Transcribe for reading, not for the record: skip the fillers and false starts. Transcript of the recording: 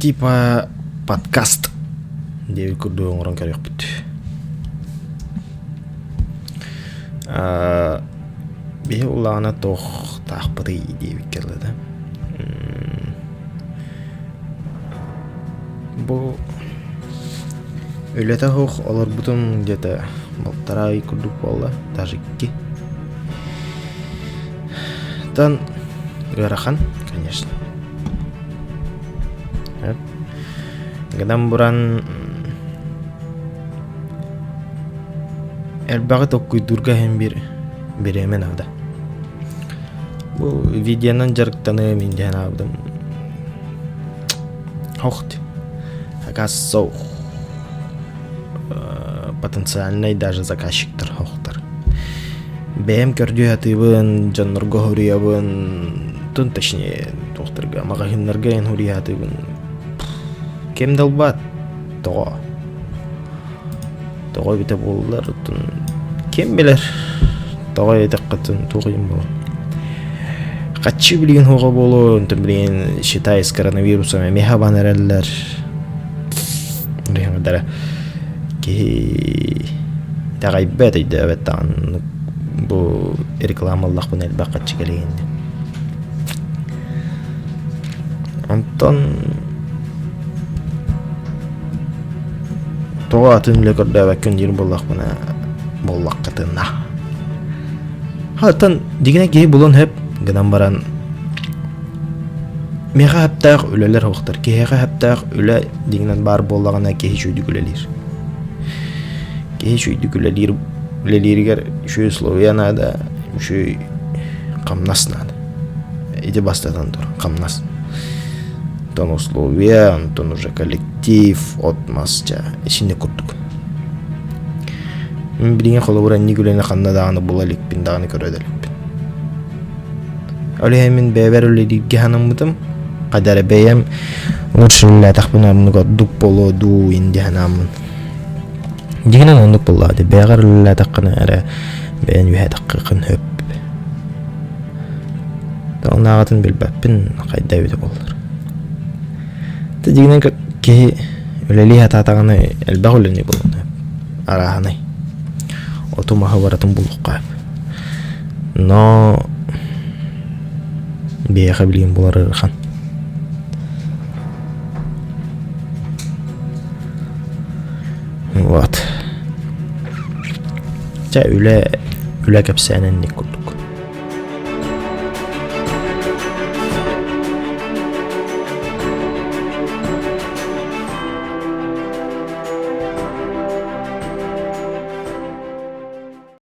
Типа подкаст диэбит курдук оҥорон көрүөхпүт. Биһи улаана туох таахпытый диэбиккэ дылы да. Бу үлэтэ суох олорбутум где-то балтараа ый курдук буолла, даже икки. Тан ыарахан, конечно. Гынан буран элбэҕи толкуйдуурга иһин биир бириэмэ наада. Бу видеонан дьарыктаныам диэн аабытым. Хохт. Оказывается, потенциальный даже заказчиктар хохтар. Бэйэм көрдүү сатыыбын, дьоннорго хоруйабын, тун точнее, туохтарга, маҕаһыыннарга эн хоруйа сатыыбын. Ким да ылбат, тоҕо? Тоҕо эбитэ буоллар, оттон ким билэр, тоҕо этэххитин туох иһин буолуо. Хаччы билигин суоҕа буолуо, онтон билигин считай с коронавирусом эмиэ хабан эрэллэр. Билигин киһи итэҕэйбэт, өйдөөбөт даҕаны бу реклама ыллахпына элбэх хаччы кэлиэн диэн. Онтон тоҕо атын үлэ көрдөөбөккүн диир буоллахпына буоллаххытына. Оттон дьиҥинэ киһи булан сөп гынан баран миэхэ сөптөөх үлэлэр суохтар. Киһиэхэ сөптөөх үлэ дьиҥинэн баар буоллаҕына киһи үчүгэйдик үлэлиир. Киһи үчүгэйдик үлэлиир үлэлииригэр үчүгэй условия наада, үчүгэй хамнас наада. Ити бастатан туран хамнас. Онтон условия, онтон уже коллектив, от-мас дьэ итинник курдук. Мин билигин холобура инник үлэни ханна даҕаны була иликпин даҕаны көрө да иликпин. Ол иһин мин бэйэбэр үлэлииргэ санаммытым. Хайда эрэ бэйэм лучше үлэлээтэхпинэ оннук ордук буолуо дуу ин дии санааммын. Дьиҥинэн оннук буоллаҕа дии. Бэйэҕэр үлэлээтэххинэ эрэ бэйэн үөһээтэххин сөп. Оннааҕытын билбэппин хайда эбитэ буоллар. Дьиҥинэн киһи үлэлии сатаатаҕына элбэх үлэни булан арааһынай. Оту-маһы барытын булуохха сөп. Но биһиэхэ билигин булар ыарахан. Вот. Чэ үлэ үлэ кэпсээнэ инник курдук.